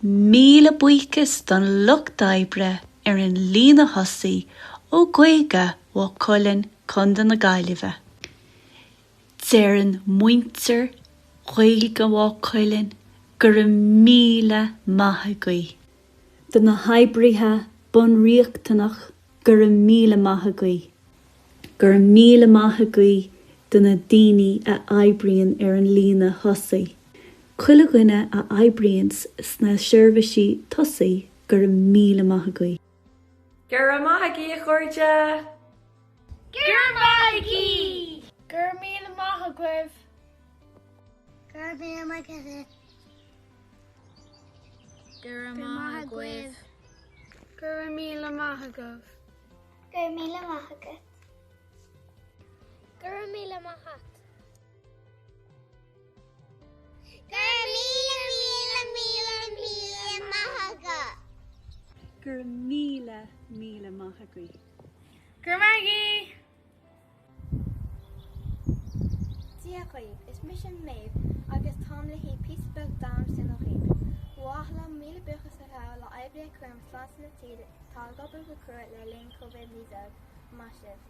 Míle buíochas don lucht oibre ar an líne thosaigh ó Ghaeilge Mhaigh Cuilinn, Contae na Gaillimhe. Deireann muintir Ghaeilge Mhaigh Cuilinn go raibh míle maith agaibh. Do na hoibrithe bunriachtanach go raibh míle maith agaibh. Go raibh míle maith agaibh do na daoine a oibríonn ar an líne thosaigh. Chuile dhuine a oibríonns sna seirbhísí tosaigh go raibh míle maith agaibh. Go raibh maith agaibh a chairde! Go raibh maith agaibh! Go raibh míle maith agaibh! Go raibh míle maith agaibh! Go raibh maith agaibh! Go raibh míle maith agaibh! Go raibh míle maith agat. Go raibh míle maith a't. Go raibh míle míle míle míle maith agat. Go raibh míle míle maith agaibh. Go raibh maith agaibh! Dia dhaoibh, is mise Méabh agus táim le haghaidh píosa beag d'am saoil dhaoibh. Ba mhaith liom míle buíochas a ghabháil le oibrithe cúram sláinte na tíre atá ag obair go crua le linn Covid-19. Maith sibh.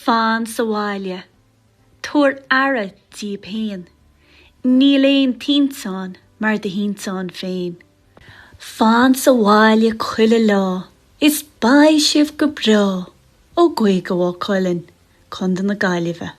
Fan sa bhaile. Tabhair aire díob féin. Níl aon tinteán mar do thinteán féin. Fan sa bhaile chuile lá is beidh sibh go breá ó Gaeilge Mhaigh Cuilinn, Contae na Gaillimhe.